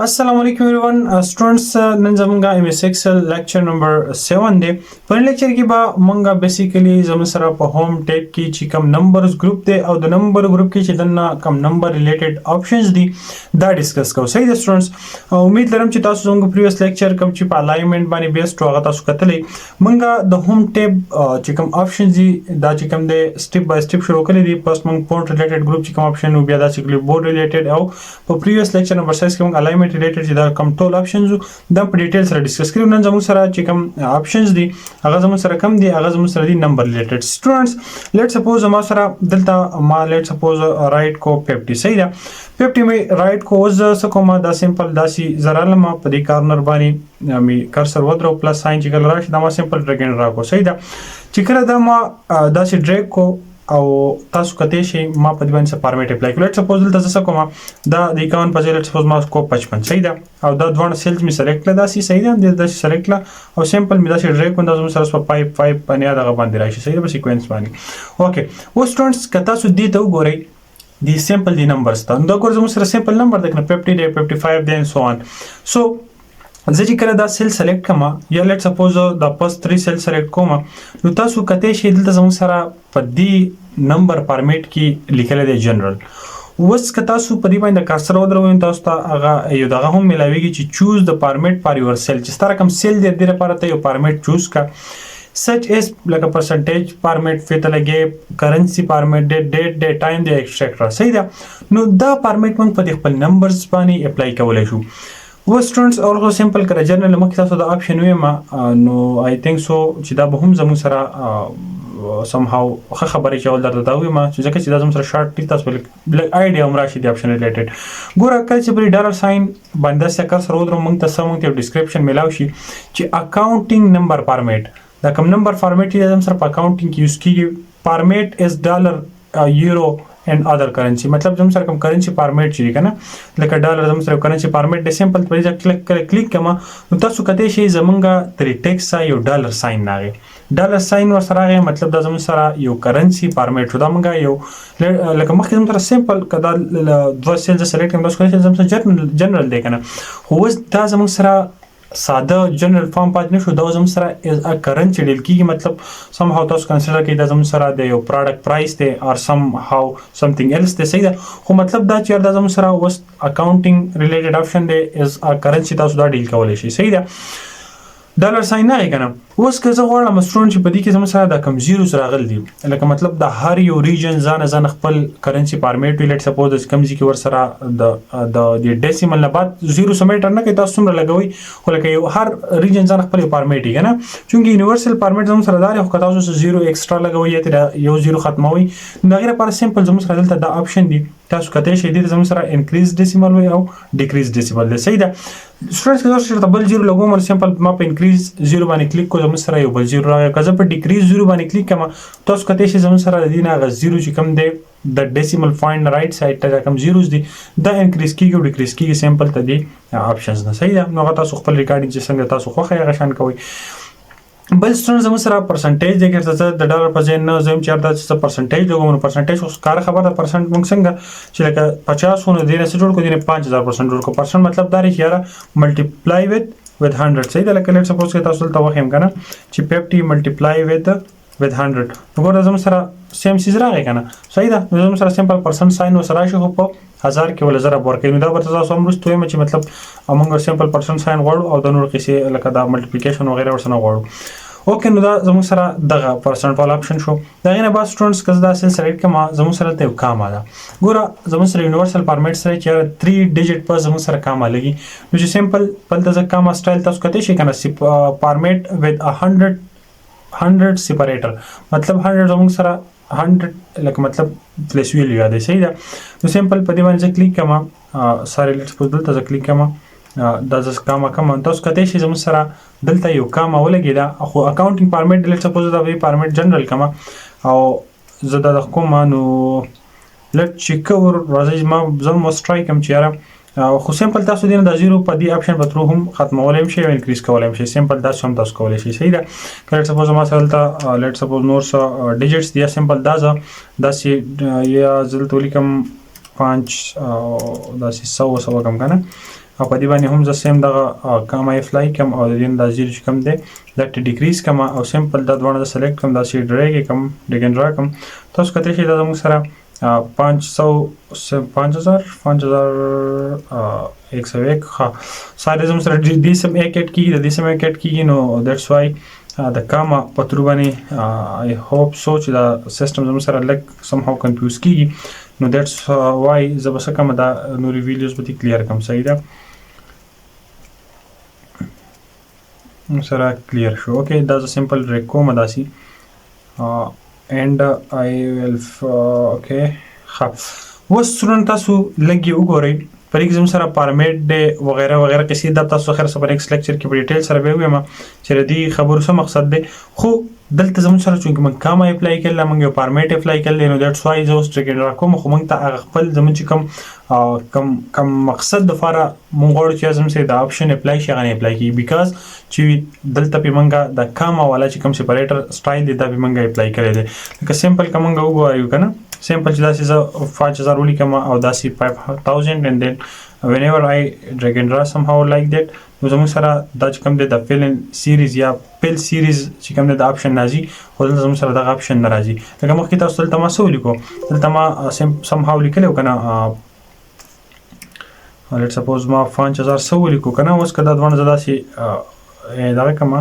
السلام علیکم ایوریون سټوډنټس، نن زمونږه ایم ایس ایکسل لیکچر نمبر 7 دی. په لیکچر کې به مونږه بیسیکلی زموږ سره په هوم ټیب کې چې کوم نمبرز ګروپ دی او د نمبر ګروپ کې چې دنه کوم نمبر ریلیټډ آپشنز دي، دا ډیسکس کوو. صحیح ده سټوډنټس؟ امید لرم چې تاسو زموږ پریویس لیکچر کوم چې په الاینمنت باندې بیسډ هغه تاسو کتلی. مونږه د هوم ټیب چې کوم آپشنز دي، دا چې کوم دی سټیپ بای سټیپ شروع کړی دي. پس مونږ فونټ ریلیټډ ګروپ چې کوم آپشن، بیا دا چې بورډ ریلیټډ، او په پریویس لیکچر نمبر 6 کې مونږ الاینمنت ریلیټډ چې دا کوم ټول آپشنز دا په ډیټیل سره ډیسکس کړو. نن زموږ سره چې کوم آپشنز دي، هغه زموږ سره کوم دي؟ هغه زموږ سره دي نمبر ریلیټډ. سټوډنټس، لیټ سپوز ما سره دلته ما لیټ سپوز رائټ کو 50. صحیح ده؟ 50 می رائټ کو. اوس څه کوم؟ دا سمپل داسي زراله ما په دې کارنر باندې می کرسر ودرو، پلس ساين چې کله راشي، دا ما سمپل ډریګ اینډ ډراپ کو. صحیح ده؟ چې کله دا ما داسې ډریګ کو او تاسو کته شي، ما په دې باندې فارمیټ اپلای کړو. لیټ سپوز دلته څه کوم؟ دا د 51 په ځای لیټ سپوز ما کو 55. صحیح ده؟ او دا دوه سیلز می سلیکټ کړه داسې. صحیح ده؟ داسې سلیکټ کړه او سمپل می داسې ډریګ کوم، دا زموږ سره په 5 5 باندې دغه باندې راشي. صحیح ده؟ په سیکوینس باندې. اوکې، اوس سټوډنټس، که تاسو دې ته وګورئ، دی سمپل دی نمبرز ته، دا ګور زموږ سره سمپل نمبر ده کنه، 50 دی، 55 دی and so on. سو زه چې کله دا سیل سلیکټ کما یا لیټ سپوز دا پس 3 سیل سلیکټ کوم، نو تاسو کته شئ دلته زموږ سره په دې نمبر فارمیټ کې لیکل دی جنرال. اوس که تاسو په دې باندې کرسر ودروئ، تاسو ته هغه یو دغه هم ملاویږي چې چوز د فارمیټ فار یور سیل، چې ستاره کوم سیل دی، د لپاره ته یو فارمیټ چوز کا، such as لکه پرسنټیج فارمیټ، فیته لګي کرنسی فارمیټ، ډیټ ډیټ ډیټ ټایم دی، ایکسټرا. صحیح ده؟ نو دا فارمیټ موږ په خپل نمبرز باندې اپلای کولای شو. و سټوډنټس، اور خو سمپل کړه جنرال مخکې تاسو دا آپشن وایم، نو آی تھنک سو چې دا به هم زموږ سره سم هاو ښه خبرې چې اول درته دا وایم چې ځکه چې دا زموږ سره شارټ ټیک تاسو لږ آیډیا هم راشي د آپشن ریلیټډ. ګوره، کله چې پر ډالر ساين باندې داسې کر سره ودرو، موږ ته سم ته ډیسکرپشن ملاو شي چې اکاونټینګ نمبر فارمیټ. دا کوم نمبر فارمیټ چې زموږ سره په اکاونټینګ کې یوز کیږي، فارمیټ از ډالر، یورو اینڈ ادر کرنسی. مطلب زموږ سره کوم کرنسی فارمیټ چې کنه، لکه ډالر زموږ سره کرنسی فارمیټ د، سمپل په دې کلیک کلیک کما، نو تاسو کته شي زمونږه تر ټیکس یو ډالر ساين راغی. ډالر ساين ور سره راغی، مطلب دا زموږ سره یو کرنسی فارمیټ شو. دا مونږه یو لکه مخکې زموږ سره سمپل کدا دوه سیلز سلیکټ کړم، بس زموږ سره جنرال دی کنه. خو اوس دا زموږ سره ساده جنرال فارم پاتې نشو، دا زموږ سره از ا کرنسی ډیل کیږي. مطلب سم هاو تاسو کنسیډر کړئ دا زموږ سره د یو پروډکټ پرایس دی اور سم هاو سمثینګ ایلس دی. صحیح ده؟ خو مطلب دا چې دا زموږ سره اوس اکاونټینګ ریلیټډ آپشن دی، از ا کرنسی تاسو دا ډیل کولای شئ. صحیح ده؟ ډالر ساين نه کنه. اوس که زه غواړم سټوډنټ چې په دې کې زموږ سره د کم زیروز راغل دي، لکه مطلب د هر یو ریجن ځان ځان خپل کرنسی فارمیټ وي، لیټ سپوز د کم ځای کې ور سره د د ډیسیمل نه بعد زیرو سمیټر نه کوي، تاسو څومره لګوي، خو لکه یو هر ریجن ځان خپل فارمیټ وي کنه. چونکه یونیورسل فارمیټ زموږ سره دار، خو که تاسو زیرو ایکسترا لګوي یا یو زیرو ختموي، نو هغه لپاره سمپل زموږ سره دلته دا آپشن دی. تاسو کته شئ دې زموږ سره انکریز ډیسیمل وي او ډیکریز ډیسیمل دی. صحیح ده سټوډنټس؟ که تاسو چېرته بل زیرو لګوم، نو سمپل ما په انکریز زیرو باندې کلیک کوم، زموږ سره یو بل زیرو راغی. که زه په ډیکریز زیرو باندې کلیک کوم، تاسو کته شئ زموږ سره د دې نه هغه زیرو چې کوم دی، د ډیسیمل پوینټ رائټ سایډ ته کوم زیروز دي، دا انکریز کیږي او ډیکریز کیږي سمپل ته دی آپشنز نه. صحیح ده؟ نو هغه تاسو خپل ریکارډینګ چې څنګه تاسو خوښه هغه شان کوئ. بل سټون زموږ سره پرسنټیج دی. که زه د ډالر په ځای نه زم چې دا څه پرسنټیج لګوم، نو پرسنټیج خو کار خبر ده. پرسنټ موږ څنګه چې لکه 50 ونه دینه څه جوړ کو، دینه 5000% جوړ کو. پرسنټ مطلب دا دی چې یاره ملټیپلای وذ 100. صحیح ده؟ لکه لیټ سپوز که تاسو دلته وخیم کنه چې 50 ملټیپلای وذ 100، نو ګوره زموږ سره سیم سیز راغی کنه. صحیح ده؟ نو زموږ سره سمپل پرسنټ ساين وسره راشي، خو په هزار کې ول ضرب ورکوي. نو دا به تاسو هم وروسته وایم چې مطلب موږ سمپل پرسنټ ساين غواړو او د نور قصې لکه دا ملټیپلیکیشن وغیرہ ورسره غواړو. اوکې، نو دا زموږ سره دغه پرسنټ والا آپشن شو. دغه نه بعد سټوډنټس، که زه دا سیل سلیکټ کړم، زموږ سره ته یو کاما ده. ګوره، زموږ سره یونیورسل فارمیټ سره چې 3 ډیجټ په زموږ سره کاما لګي، نو چې سمپل بل د کاما سټایل تاسو کته شي کنه، فارمیټ وذ 100 100 سپریټر، مطلب 100 زموږ سره 100 لکه مطلب پلیس ویلیو یادې. صحیح ده؟ نو سمپل په دې باندې زه کلیک کوم، سوري، لیټ سپوز دلته زه کلیک کوم، دا زه کاما کوم، تاسو کته شي زموږ سره دلته یو کاما ولګی دا. خو اکاونټینګ فارمیټ، لیټ سپوز دا وی فارمیټ جنرال کوم او زه دا کوم، نو لټ چې کور راځي، ما زه مو ټرای کوم چې یاره خو سمپل تاسو دین د زیرو په دې آپشن په ترو هم ختمولای شئ او انکریز کولای شئ. سمپل دا هم تاسو کولای شئ. صحیح ده؟ کله سپوز ما سره دلته لیټ سپوز نور څه ډیجټس دي، سمپل دا زه داسې یا زه دلته ولیکم 5 او داسې 100 100 کم کنه. او په دې باندې هم زه سیم دغه کاما اپلای کوم او د دې دا زیرو چې کوم دی دا ټی ډیکریز کوم او سمپل دا دواړه زه سلیکټ کوم، داسې ډریګ یې کوم، ډیګ اینډ ډرا کوم. تاسو کتلی شئ دا زموږ سره 500، 5000، 5101. ښه، ساري زموږ سره دې سم ایک اډ کیږي، د دې سم ایک اډ کیږي. نو دیټس وای د کاما په ترو باندې آی هوپ سو چې دا سیستم زموږ سره لږ سم هاو کنفیوز کیږي. نو دیټس وای زه به څه کوم، دا نورې ویلیوز به کلیر کوم. صحیح ده، سره کلیر شو. اوکې، دا زه سمپل ډریګ کوم داسې and I will. اوکې، ښه، اوس سټوډنټ تاسو لږ یې وګورئ. په دې کې زموږ سره فارمیټ دی وغیرہ وغیرہ قصې. دا تاسو خیر سره په نیکسټ لیکچر کې په ډیټیل سره به ووایم چې د دې خبرو څه مقصد دی. خو دلته زموږ سره چونکې موږ کاما اپلای کړل، موږ یو فارمیټ اپلای کړل، نو دیټس وای زه اوس ډریګ اینډ ډراپ کوم. خو موږ ته هغه خپل زموږ چې کوم کوم مقصد دپاره موږ غواړو چې زموږ سره دا آپشن اپلای شي، هغه نه اپلای کیږي، بیکاز چې دلته پې موږ د کاما والا چې کوم سپریټر سټایل دی دا پې موږ اپلای کړی دی. لکه سمپل که موږ وګورو که نه، سمپل چې داسې زه 5000 ولیکم او داسې 5000 and then whenever I drag and draw somehow like that، نو زموږ سره دا چې کوم دی د فیل سیریز یا فیل سیریز چې کوم دی د آپشن راځي، خو دلته زموږ سره دغه آپشن نه راځي. لکه مخکې تاسو دلته ما څه ولیکو، دلته ما سم هاو لیکلی و که نه؟ لیټ سپوز ما 5000 څه ولیکو که نه؟ اوس که دا دواړه زه داسې دغه کوم،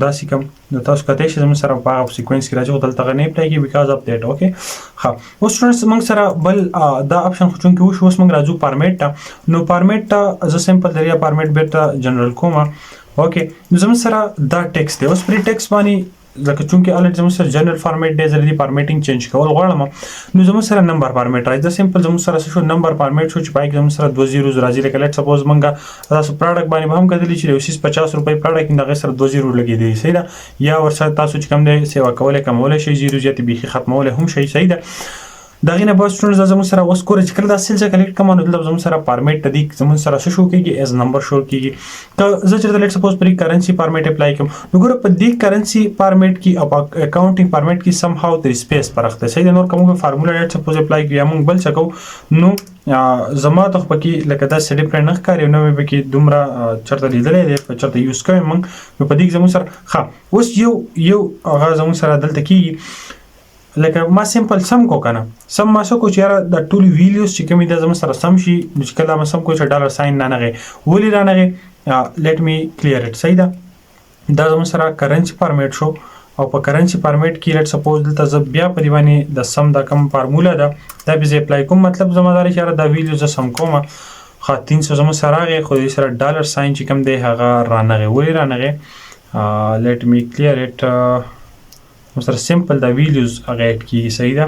داسې کوم، نو تاسو کتلی شئ زموږ سره په هغه سیکوینس کې راځي، خو دلته هغه نه اپلای کېږي بیکاز اف دیټ. اوکې، ښه، اوس سټوډنټس موږ سره بل دا آپشن خو چونکې وشو، اوس موږ راځو فارمیټ ته. نو فارمیټ ته زه سمپل دریا فارمیټ بیرته جنرل کوم. اوکې، نو زموږ سره دا ټیکس دی. اوس پرې ټیکس باندې لکه چونکې الریډي زموږ سره جنرال فارمیټ دی، زه د دې فارمیټینګ چینج کول غواړم، نو زموږ سره نمبر فارمیټ راځي. دا سمپل زموږ سره څه شو؟ نمبر فارمیټ شو چې پای کې زموږ سره دوه زیروز راځي. لکه لیټ سپوز موږ تاسو پراډکټ باندې به هم کتلی چې یو څیز 50 روپۍ پراډکټ دغه سره دوه زیرو لګېدلی، صحیح ده؟ یا ورسره تاسو چې کوم دی سیوا کولی کمولی شئ، زیرو زیاتې بیخي ختمولی هم شئ، صحیح ده؟ د هغې نه بعد سټوډنټس دا زموږ سره اوس ګوره چې کله دا سیل زه کلیکټ کوم، نو دلته زموږ سره فارمیټ ته دی زموږ سره څه شو کېږي؟ ایز نمبر شو کېږي. که زه چېرته لیټ سپوز پرې کرنسي فارمیټ اپلای کوم، نو ګوره په دې کرنسي فارمیټ کې او په اکاونټینګ فارمیټ کې سم هاو تر سپیس فرق دی، صحیح ده؟ نور که موږ فارموله لیټ سپوز اپلای کړو یا موږ بل څه کوو، نو زما ته خو پکې لکه داسې ډیفرنټ نه ښکاري، نه مې پکې دومره چېرته لیدلی دی، په چېرته یوز کوي موږ. نو په دې کې زموږ سره ښه اوس یو یو هغه زموږ سره دلته کېږي. لکه ما سمپل سم کو کنه، سم ما څه کو چې یاره دا ټول ویلیوز چې کومې دا زموږ سره سم شي. نو چې کله ما سم کو چې ډالر ساين رانغی، ولې رانغی؟ لیټ می کلیر اټ، صحیح ده؟ دا زموږ سره کرنسي فارمیټ شو او په کرنسي فارمیټ کې لیټ سپوز دلته زه بیا په دې باندې د سم دا کوم فارموله ده دا به زه اپلای کوم. مطلب زما دا دی چې یاره دا ویلیو زه سم کوم. ښه، 300 زموږ سره راغی، خو دې سره ډالر ساين چې کوم دی هغه رانغی. ولې رانغی؟ لیټ می کلیر اټ. سره سمپل دا ویلیوز هغه اډ کیږي، صحیح ده؟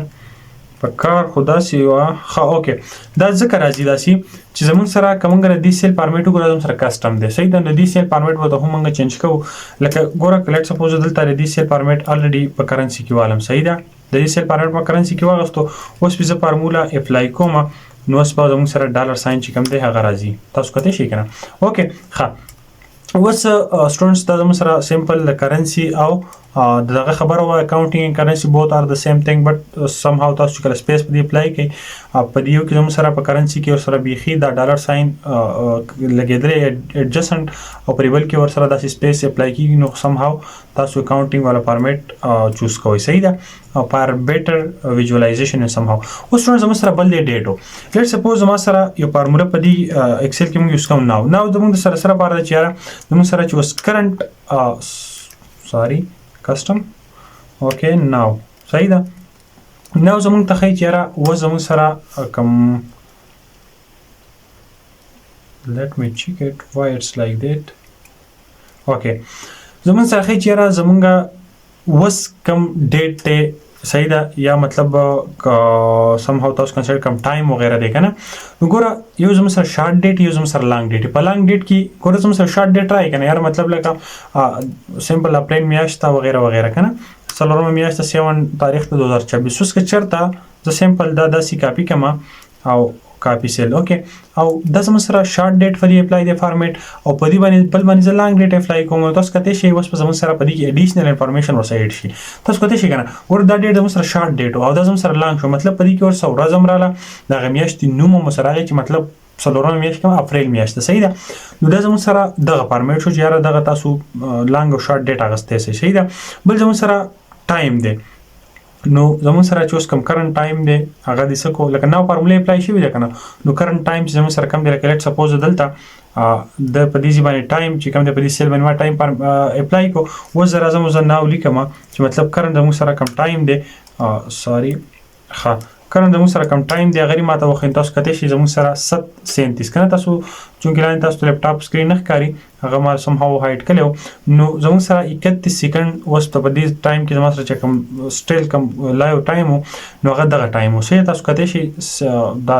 په کار خو داسې وه. ښه، اوکې، دا ځکه راځي داسې چې زمونږ سره که مونږ د دې سیل فارمیټ وګورو، زمونږ سره کسټم دی، صحیح ده؟ نو دې سیل فارمیټ به ته هم مونږ چینج کوو. لکه ګوره که لیټ سپوز دلته د دې سیل فارمیټ الریډي په کرنسي کې والم، صحیح ده؟ د دې سیل فارمیټ په کرنسي کې واغستو، اوس به زه فارموله اپلای کوم، نو اوس به زمونږ سره ډالر ساين چې کوم دی هغه راځي. تاسو کتلی شئ که نه؟ اوکې، ښه، اوس سټوډنټس دا زموږ سره سمپل د کرنسي او دغه خبره وه. اکاونټینګ اینډ کرنسي بوت ار د سیم ثینګ، بټ سم هاو تاسو چې کله سپیس په دې اپلای کړئ، په دې یو کې زموږ سره په کرنسي کې ورسره بیخي دا ډالر ساين لګېدلی ایډجسنټ او په بل کې ورسره داسې سپیس اپلای کیږي، نو سم هاو تاسو اکاونټینګ والا فارمیټ چوز کوئ، صحیح ده؟ او فار بیټر ویژوالایزیشن سم هاو. اوس سټوډنټ زموږ سره بل دی ډیټ. لیټ سپوز زما سره یو فارموله په دې ایکسل کې موږ یوز کوو. ناو زموږ سره سره پاره چې یاره زموږ سره چې اوس کرنٹ ساری کسټم، اوکې، ناو، صحیح ده؟ ناو زموږ ته ښایي چې یاره اوس زموږ سره کوم، let me check it why it's like that. okay، زموږ سره ښایي چې یاره زموږ اوس کوم ډیټ دی، صحیح ده؟ یا مطلب سم هاو تاسو کنسیډر کوم ټایم وغیرہ دی کنه. نو ګوره یو زموږ سره شارټ ډیټ، یو زموږ سره لانګ ډیټ. په لانګ ډیټ کې ګوره زموږ سره شارټ ډیټ راځي کنه یار، مطلب لکه سمپل اپریل میاشت وغیرہ وغیرہ کنه، څلورمه میاشت 7 تاریخ ته 2024. اوس که چېرته زه سمپل دا داسې کاپي کړم او کاپي سیل، اوکې، او دا زموږ سره شارټ ډیټ په دې اپلای دی فارمیټ، او په دې باندې بل باندې زه لانګ ډیټ اپلای کوم، نو تاسو کتلی شئ اوس به زموږ سره په دې کې اډیشنل انفارمیشن ورسره اډ شي. تاسو کتلی شئ که نه؟ ګوره دا ډیټ زموږ سره شارټ ډیټ او دا زموږ سره لانګ شو، مطلب په دې کې ورسره ورځ هم راله، د هغې میاشتې نوم هم ورسره راغی چې مطلب څلورمه میاشت کوم اپریل میاشت ده، صحیح ده. نو دا زموږ سره دغه فارمیټ شو چې یاره دغه تاسو لانګ او شارټ ډیټ اغستی سئ، صحیح ده. بل زموږ سره ټایم دی، نو زموږ سره چې اوس کوم کرنٹ ټایم دی هغه د څه کو لکه نو فارموله اپلای شوې ده کنه. نو کرنٹ ټایم چې زموږ سره کم دی، لکه لیټ سپوز دلته د په دې ځای باندې ټایم چې کوم دی په دې سیل باندې ما ټایم پر اپلای کو، اوس زه راځم زه ناو لیکم چې مطلب کرنٹ زموږ سره کم ټایم دی، سوري ښه کرنٹ زموږ سره کم ټایم دی هغه ماته وښیم. تاسو کتلی شئ زموږ سره 7:37 کنه، تاسو چونکې لاندې تاسو لپټاپ سکرین نه ښکاري هغه ما سم هاو هایډ کړی. نو زموږ سره 31 سیکنډ اوس په دې ټایم کې زما سره چې کوم سټیل کوم لایو ټایم و نو هغه دغه ټایم و. صحیح، تاسو کتلی شئ دا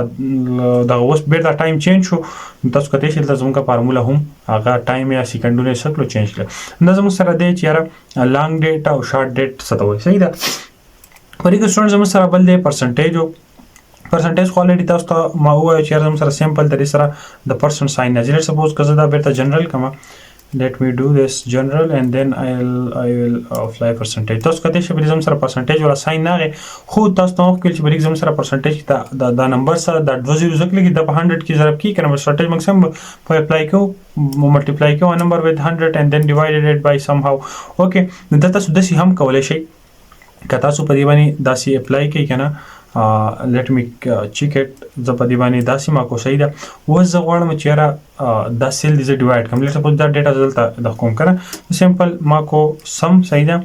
دغه اوس بیرته ټایم چینج شو. نو تاسو کتلی شئ دلته زموږ فارموله هم هغه ټایم یا سیکنډونه یې څه کړو چینج کړل. دا زموږ سره دی چې یاره لانګ ډیټ او شارټ ډیټ څه ته وایي، صحیح ده. په دې کې سټوډنټ زموږ سره بل دی پرسنټیج. پرسنټیج خو الریډي تاسو ته ما ووایو چې زموږ سره سمپل طریقې سره د پرسنټ ساين راځي. لیټ سپوز که زه دا بیرته جنرال کړم، let me do this general and then I will apply percentage. تاسو کتلی شئ په دې زموږ سره پرسنټیج والا ساين راغی، خو تاسو ته مخکې چې په دې زموږ سره پرسنټیج دا دا نمبر سره دا 2 زیرو ځکه لګي دا په 100 کې ضرب کی کنه. پرسنټیج موږ سم په اپلای کوو، ملټیپلای کوو نمبر with 100 and then divided it by somehow. Okay، نو دا تاسو داسې هم کولی شئ که تاسو په دې باندې داسې اپلای کوئ کنه. Let me check it. زه په دې باندې داسې ما کو، صحیح ده. اوس زه غواړم چې یاره دا سیل دې زه ډیوایډ کړم. لیټ سپوز دا ډیټا زه دلته د کوم کنه، سمپل ما کو سم، صحیح ده.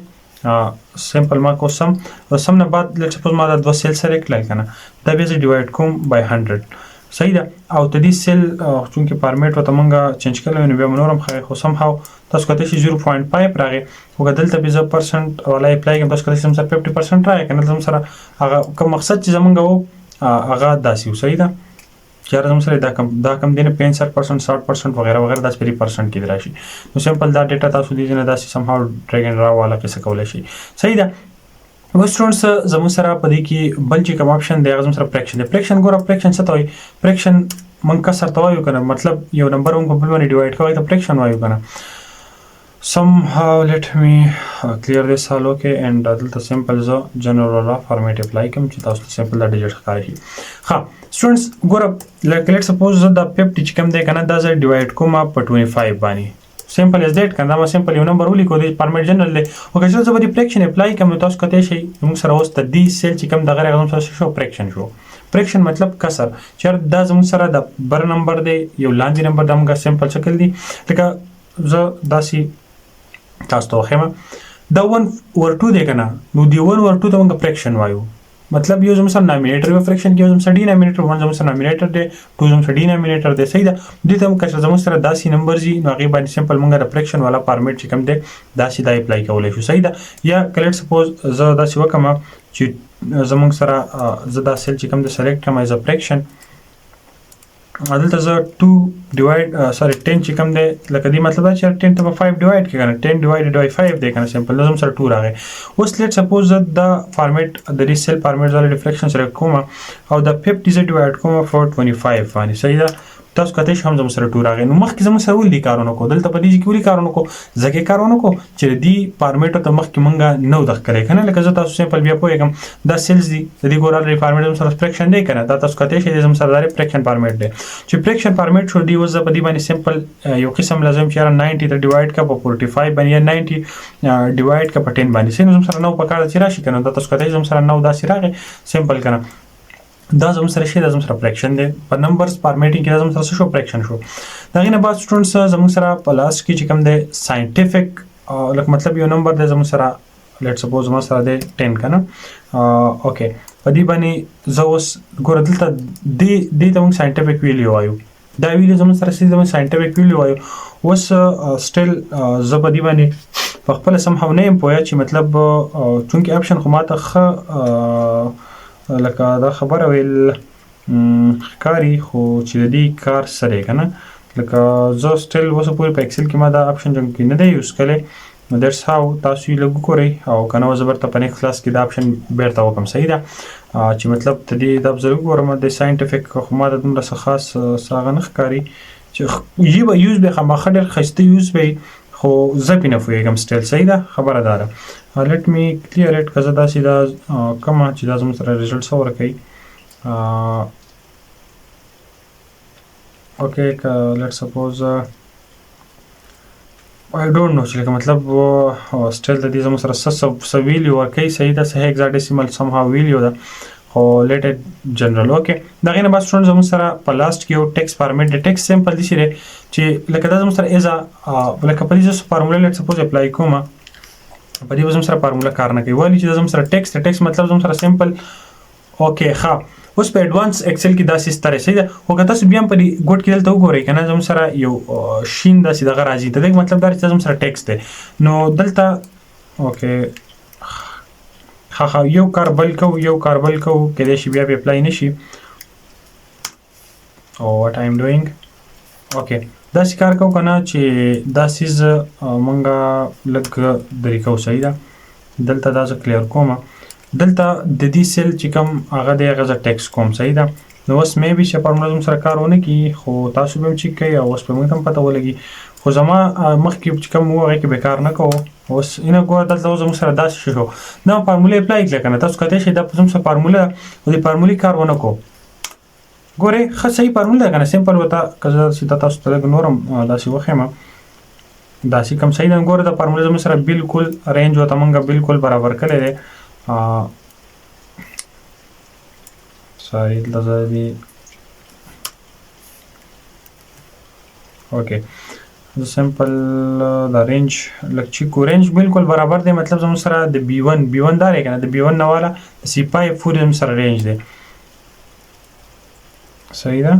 سمپل ما کو سم او سم نه بعد لیټ سپوز ما دا دوه سیل سلیکټ کړل کنه، دا بیا زه ډیوایډ کوم بای 100، صحیح ده. او د دې سیل چونکې فارمیټ ورته مونږ چینج کړی نو بیا نور هم ښه، خو سم هاو تاسو کتلی شئ 0.5 راغی. خو که دلته بیا زه پرسنټ والا اپلای کړم، تاسو کتلی شئ سره 50% راغی کنه. دلته سره هغه کوم مقصد چې زمونږ وو هغه داسې و، صحیح ده. چې یاره زموږ سره دا کم دی نه 65%، 60% وغیرہ وغیرہ داسې په پرسنټ کې راشي. نو سمپل دا ډیټا تاسو دې نه داسې سم هاو ډریګ اینډ ډراپ والا قصه کولی شئ، صحیح ده. اوس سټوډنټس زموږ سره په دې کې بل چې کوم آپشن دی هغه زموږ سره پریکشن دی. پریکشن ګوره، پریکشن څه ته وایي؟ پریکشن موږ کسر ته وایو کنه، مطلب یو نمبر موږ په بل باندې ډیوایډ کوو ته پریکشن وایو کنه. Somehow let me clear this all. Okay, and دلته simple زه جنرال والا فارمیټ اپلای کوم چې تاسو ته سمپل دا ډیجیټ ښکاري شي. ښه سټوډنټس ګوره، لکه لیټ سپوز زه دا 50 چې کوم دی کنه دا زه ډیوایډ کوم په 25 باندې، سمپل از دیټ کنه. دا ما سمپل یو نمبر ولیکو، د فارمیټ جنرال دی. او که زه به د پریکشن اپلای کوم نو تاسو کتلی شئ زموږ سره اوس د دې سیل چې کوم دغه راغلی سره شو پریکشن شو. پریکشن مطلب کسر، چې دا زموږ سره د بر نمبر دی یو لاندې نمبر، دا موږ سمپل شکل دی. لکه زه داسې تاسو ته وښیم دا 1 اور 2 دی کنه، نو دی 1 اور 2 ته موږ پریکشن وایو. مطلب یو زموږ سره نامینیټر به فریکشن کې، یو زموږ سره ډینامینیټر، 1 زموږ سره نامینیټر دی، 2 زموږ سره ډینامینیټر دی، صحیح ده. دې ته که زموږ سره داسې نمبر زی نو هغې باندې سمپل موږ د فریکشن والا فارمیټ چې کوم دی داسې دا اپلای کولی شو، صحیح ده. یا که لیټ سپوز زه داسې وکړم چې زموږ سره زه دا سیل چې کوم دی سلیکټ کړم از ا فریکشن، دلته زه 2 ډیوایډ سوري 10 چې کوم دی، لکه دې مطلب دا چې 10 ته به 5 ډیوایډ کړي کنه، 10 ډیوایډډ بای 5 دی کنه، سمپل زموږ سره 2 راغی. اوس لیټ سپوز زه دا فارمیټ د دې سیل فارمیټ زه ډیفریکشن سره کوم او دا 50 زه ډیوایډ کوم فور 25 باندې، صحیح ده. تاسو کتلی شئ هم زموږ سره 2 راغی. نو مخکې زموږ سره ولې کارونه کو دلته په دې کې ولې کارونه کو ځکه کارونه کو چې دې فارمیټ ته مخکې مونږ نو دغه کړی کنه. لکه زه تاسو سمپل بیا پوهېږم دا سیلز دي، د دې ګور الریډي فارمیټ زموږ سره فریکشن دی کنه. دا تاسو کتلی شئ زموږ سره دا فریکشن فارمیټ دی چې فریکشن فارمیټ شو دی. اوس زه په دې باندې سمپل یو قسم لازم چې 90 ته ډیوایډ کا په 45 باندې یا 90 ډیوایډ کا په 10 باندې، سم زموږ سره 9 په کار چې راشي کنه. دا تاسو کتلی زموږ سره 9 داسې راغی سمپل کنه. دا زموږ سره شی دا زموږ سره فریکشن دی په نمبرز فارمیټینګ کې، دا زموږ سره څه شو فریکشن شو. د هغې نه بعد سټوډنټس زموږ سره په لاس کې چې کوم دی ساینټیفک، لکه مطلب یو نمبر دی زموږ سره، لیټ سپوز زما سره دی 10 که نه. اوکې، په دې باندې زه اوس ګوره دلته دې ته موږ ساینټیفک ویلیو وایو، دا ویلیو زموږ سره څه زموږ ساینټیفک ویلیو وایو. اوس سټیل زه په دې باندې په خپله سم هم نه یم پوه چې مطلب چونکې اپشن خو ماته ښه لکه دا خبره ویل ښکاري، خو چې د دې کار څه دی که نه. لکه زه سټیل اوسه پورې په اکسل کې ما دا اپشن چونکې نه دی یوز کړی، نو that's how تاسو یې لږ وګورئ او که نه زه بیرته په نیکسټ کلاس کې دا اپشن بیرته وکړم، صحیح ده. چې مطلب ته دې دا زه وګورم د ساینټیفک خو ما ته دومره څه خاص څه هغه نه ښکاري چې یي به یوز به خامخا ډېر ښایسته یوز به، خو زه پې نه پوهېږم سټیل، صحیح ده خبره دا ده. Let me clear it. که زه داسې دا کومه چې دا زموږ سره ریزلټ څه ورکوي. اوکې که لیټ سپوز آی ډونټ نو چې لکه مطلب سټیل د دې زموږ سره څه څه ویلیو ورکوي، صحیح ده، څه هیګزا ډیسیمل سم هاو ویلیو ده، خو لیټ اټ جنرال. اوکې، د هغې نه بعد سټوډنټ زموږ سره په لاست کې یو ټیکس فارمیټ دی. ټیکس سمپل داسې دی چې لکه دا زموږ سره ایز لکه په دې زه فارموله لیټ سپوز اپلای کوم، په دې به زموږ سره فارموله کار نه کوي. ولې چې دا زموږ سره ټیکس دی. ټیکس مطلب زموږ سره سمپل. اوکې، ښه، اوس په اډوانس ایکسل کې داسې ستره، صحیح ده. خو که تاسو بیا هم په دې ګوټ کې دلته وګورئ که نه، زموږ سره یو شین داسې دغه راځي، د دې مطلب دا چې زموږ سره ټیکس دی. نو دلته اوکې، ښه ښه، یو کار بل کوو، یو کار بل کوو، کېدای شي بیا به اپلای نه شي. او واټ آی ایم ډوینګ، اوکې، داسې کار کوو که نه چې دا څیز مونږ لږ درې کوو، صحیح ده. دلته دا زه کلیر کوم، دلته د دې سیل چې کوم هغه دی هغه زه ټیکس کوم، صحیح ده. نو اوس مې بي چې فارموله زموږ سره کار ونه کړي، خو تاسو به هم چیک کوئ او اوس به موږ ته هم پته ولګي. خو زما مخکې چې کوم وو هغې کې به کار نه کوو. اوس اینه ګوره دلته اوس زموږ سره داسې شو، دا فارموله اپلای کړه که نه، تاسو کتلی شئ دا زموږ سره فارموله ده، خو دې فارمولې کار ونه کو. ګورئ ښه صحیح فارموله ده که نه، سمپل ورته که زه سیده تاسو ته لږ نور هم داسې وښیم، داسې کوم، صحیح ده. ګوره دا فارموله زموږ سره بالکل رینج ورته موږ بالکل برابر کړی دی. سوري، دلته زه دې اوکې، زه سمپل دا رینج لږ چې کو رینج بالکل برابر دی، مطلب زموږ سره د بی 1 بی 1 دا دی که نه، د بی 1 نه والا د سی 5 پورې زموږ سره رینج دی، صحیح ده.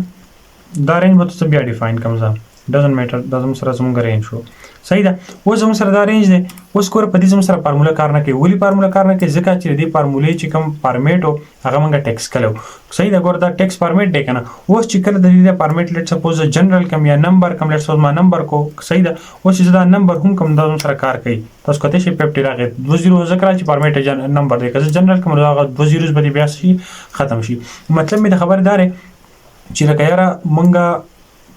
دا رینج به تاسو بیا ډیفاین کوم، زه ډزنټ میټر، دا زموږ سره زموږ رینج شو، صحیح ده. اوس زموږ سره دا رینج دی. اوس ګوره په دې زموږ سره فارموله کار نه کوي. ولې فارموله کار نه کوي؟ ځکه چې د دې فارمولې چې کوم فارمیټ و هغه موږ ټیکس کړی و، صحیح ده. ګوره دا ټیکس فارمیټ دی که نه. اوس چې کله د دې فارمیټ لیټ سپوز جنرال کوم یا نمبر کوم، لیټ سپوز ما نمبر کو، صحیح ده. اوس چې زه دا نمبر هم کوم دا زموږ سره کار کوي. تاسو کتلی شئ 50 راغی، دوه زیرو ځکه راغی چې فارمیټ نمبر دی، که زه جنرال کوم نو هغه دوه زیروز به دې بیا شي ختم شي. مطلب مې د خبرې دا دی چې لکه یاره موږ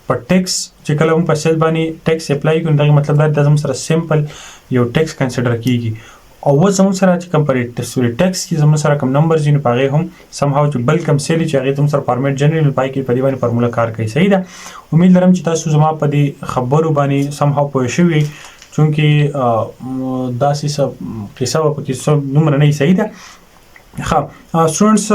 په ټیکس چې کله موږ په سیل باندې ټیکس اپلای کوو، دغه مطلب دا دی زموږ سره سمپل یو ټیکس کنسیډر کیږي. او اوس زموږ سره چې کوم پر ټیکس کې زموږ سره کوم نمبر دي، نو په هغې هم سم هاو چې بل کوم سیل چې هغې زموږ سره فارمیټ جنرال پای کې په دې باندې فارموله کار کوي، صحیح ده. امید لرم چې تاسو زما په دې خبرو باندې سم هاو پوه شوي، چونکې داسې څه قصه به پکې څه دومره نه وي، صحیح ده. ښه سټوډنټس،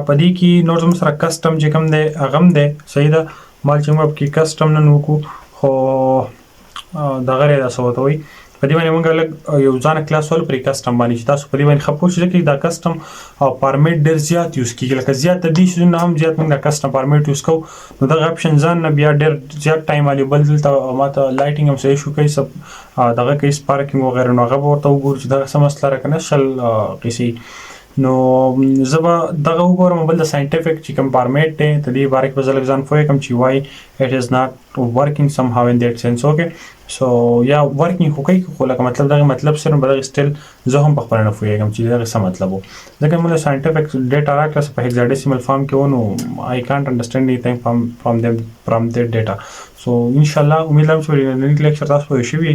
په دې کې نور زموږ سره کسټم چې کوم دی هغه هم دی، صحیح ده. مال چې موږ پکې کسټم نن وکړو، خو دغه دی دا څه ورته وایي، په دې باندې موږ لږ یو ځانه کلاس ولو پرې کسټم باندې چې تاسو په دې باندې ښه پوه شئ، ځکه دا کسټم او فارمیټ ډېر زیات یوز کېږي. لکه زیات د دې څیزونو هم زیات موږ دا کسټم فارمیټ یوز کوو، نو دغه اپشن ځان نه بیا ډېر زیات ټایم الي. بل دلته ماته لایټینګ هم صحیح شو کوي، څه، دغه کوي سپارکینګ وغیره، نو هغه به ورته وګورو چې دغه څه مسله را که نه شل، قصې. نو زه به دغه وګورم. بل د ساينټیفک چې کوم فارمیټ دی د دې باره کې به زه لږ ځان پوه کړم چې وای اټ از ناټ ورکینګ سم هاو ان دیټ سنس. اوکې، سو یا ورکینګ خو کوي، خو لکه مطلب دغه مطلب سره به دغه سټیل زه هم په خپله نه پوهېږم چې دغه څه مطلب و، ځکه موږ ساينټیفک ډیټا راکړه په هیګزاډیسیمل فارم کې و، نو آی کانټ انډرسټینډ اني ثینګ فرام دیم فرام دیټ ډیټا. سو ان شاء الله امید لرم چې نن لیکچر تاسو پوه شوي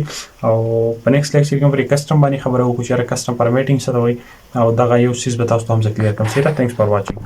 او په نیکسټ لیکچر کې پرې کسټم باندې خبره وکړو چې یاره کسټم فارمیټینګ څه ته وایي، او دغه یو څیز به تاسو ته هم زه کلیر کړم. صحیح ده، ثانکس فار واچینګ.